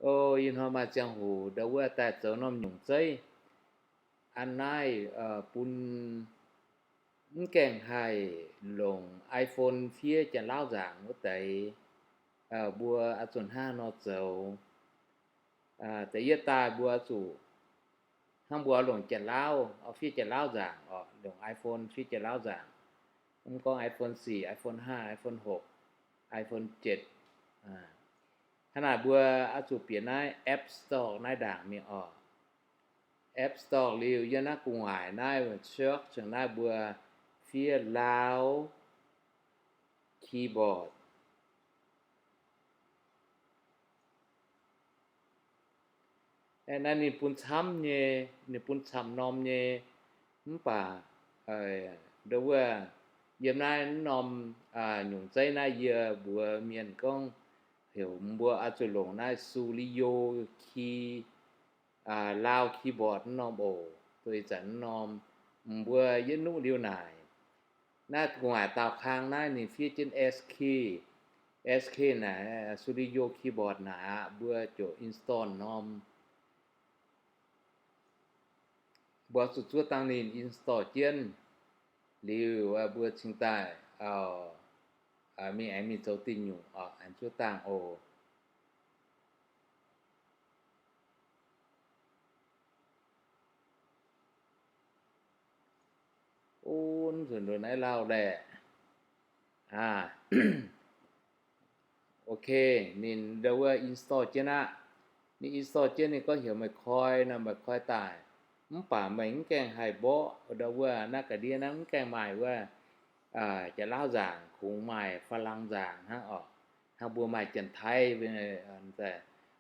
O, ih hnoi maaih ziangh hoc ndau wuov daaih zoux norm nyungc zeiv. An naaiv bun mv gaengh haih longc iPhone fiev Janx-Lauv nzaangc wuov deix, mbuo oix zuqc hnangv nor zoux. Da'yietv daaih mbuo oix zuqc hnangv mbuo oix longc Janx-Lauv, oix fiev Janx-Lauv nzaangc oc, longc iPhone fiev Janx-Lauv nzaangc. Mv gorngv iPhone sic, iPhone hnangv, iPhone hopc, iPhone jetc. Hnangv naaic mbuo oix zuqc bieqc naaiv App Store naaiv ndaangc mingh oc. App Store liuz yiem naaiv gu'nguaaic naaiv search naaiv mbuo fiev Lao keyboard. Naaiv ninh bun camv nyei, ninh bun camv norm nyei. Mv baac ndau wuov yiem naaiv norm nyungc zeiv naaiv yie mbuox mienh gorngv heuc mbuo oix zuqc longc naaiv Studio Key, Lao keyboard norm oc, duqv ih zanc norm. Mbuo yietv nuqv liuz naaic, naaiv gu'nguaaic daauh kang naaiv ninh fiev jienv S K, S K naaic Studio Keyboard naaic aqv, mbuo ziouc install norm. Mbuo zuqc zuov dangh ninh install jienv liuz, mbuo cingx daaih mingh aengx mingh zoux diuh nyungc oc, aengx zuov dangh oc. O, nzunc ndoqc naaiv lauh laeh. Ok, ninh ndau wuov install jienv aqv. Ninh install jienv ninh gorngv heuc meih koi nor, meih koi daaih. Mv baac meih mv gaengh haih mborqv ndau wuov naaiv ga'ndiev naaiv mv gaengh maaih wuov Janx-Lauv nzaangc, kungx maaih Faa^lang nzaangc hnangv oc. Hnangv mbuo maaih Janx-Taiv,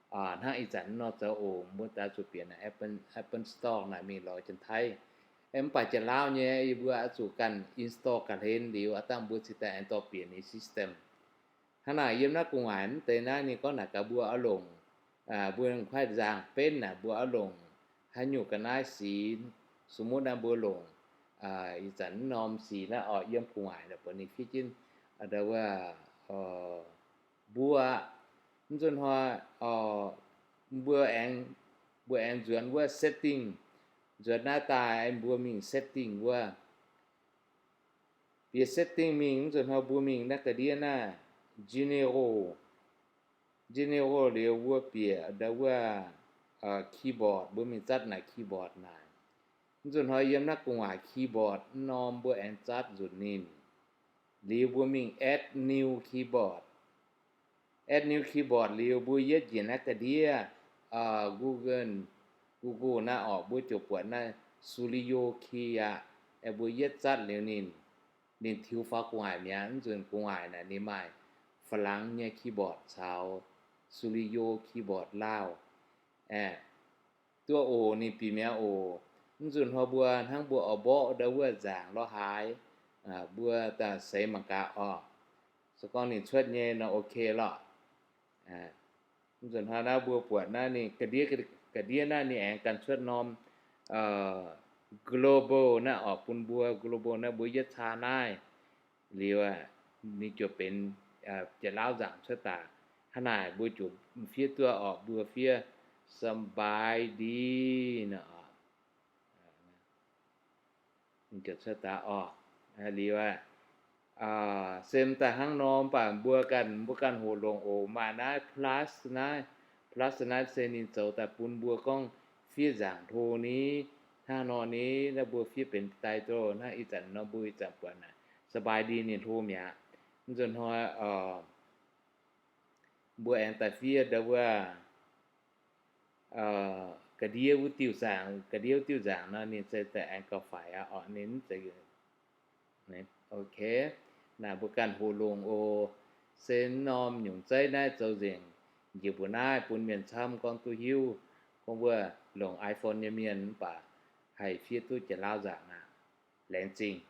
hnangv ih zanc nor zoux oc, mbuo daaih zuqc bieqc naaic Apple Store naaic mingh lorz Janx-Taiv. Mv baac Janx-Lauv nyei yie mbuo oix zuqc ganh install ga'hlen liuz, aav dangh mbuo cingx daaih aengx dorh bieqc ninh system. Hnangv naaic yiem naaiv gu'nguaaic mv deix naaiv ninh gorngv naaic gaax mbuo oix longc, mbuo kuaaiv nzaangc benv naaic mbuo oix longc haaix nyungc ga'naaiv sic. Sum muv naaiv mbuo longc ih zanc norm sic naaiv oc, yiem gu'nguaaic naaic buatc ninh fiev jienv ndau wuov mbuo, mv nzunc hnoi mbuo aengx, mbuo aengx nzuonx wuov setting, nzuonx naaiv daaih mbuo mingh setting wuov. Bieqc setting mingh, mv nzunc hnoi mbuo mingh naaiv ga'ndiev naaiv general. General liuz mbuo bieqc ndau wuov keyboard, mbuo mingh zatv naaic keyboard naaic. Mv nzunc hnoi yiem naaiv gu'nguaaic keyboard norm mbuo aengx zatv nzunc ninh. Liuz mbuo mingh add new keyboard. Add new keyboard liuz mbuo yietv njiec naaiv ga'ndiev Google, Google naaiv orqc, mbuo ziouc buatc naaiv Studio Key aqv. Aengx mbuo yietv zatv liuz ninh, ninh tiux faaux gu'nguaaic mi'aqv. Mv nzunc gu'nguaaic naaic ninh maaih Faa^lang nyei keyboard caux Studio Keyboard Laauh. Aeqv, duqv oc, ninh bieqc mi'aqv oc. Mv nzunc hnoi mbuo hnangv mbuo oix mborqv ndau wuov nzaangc lorz haaix, mbuo daaih seix mangc gaax orqc. Se gorngv ninh cuotv nyei nor ok lorqc. Mv nzunc hnoi naaiv mbuo buatc naaiv ninh ga'ndiev, ga'ndiev naaiv ninh aengx ganh cuotv norm global naaiv orqc, bun mbuo global naaiv mbuo yietv caa naaiv liuz, ninh ziouc benx Janx-Lauv nzaangc cuotv daaih. Hnangv naaic mbuo ziouc fiev duqv orqc, mbuo fiev ສະບາຍດີ nor. Ninh ziouc cuotv daaih orqc. Liuz aqv, se daaih hnangv nor, mv baac mbuo ganh, mbuo ganh hoqc longc oc. Maaih naaiv plus naaiv, plus naaiv se ninh zoux daaih bun mbuo gorngv fiev nzaangc hlo ni, hnangv nor ni, naaiv mbuo fiev benx ໄຕເຕີລ hnangv ih zanc nor mbuo ih zanc buatc naaic ສະບາຍດີ ninh hlo mi'aqv. Mv nzunc hnoi mbuo aengx daaih fiev ndau wuov ga'ndiev wuov diuh nzaangc, ga'ndiev wuov diuh nzaangc nor ninh se daaih aengx gauh faix aqv orqc. Ninh mv zeiz, ok, naaic mbuo ganh hoqc longc oc. Se norm nyungc zeiv naaiv zoux nzengc njiec mbuo naaiv bun mienh camv gorngv duqv hiuv, gorngv wuov longc iPhone nyei mienh mv baac haih fiev duqv Janx-Lauv nzaangc aqv. Laengz zingh.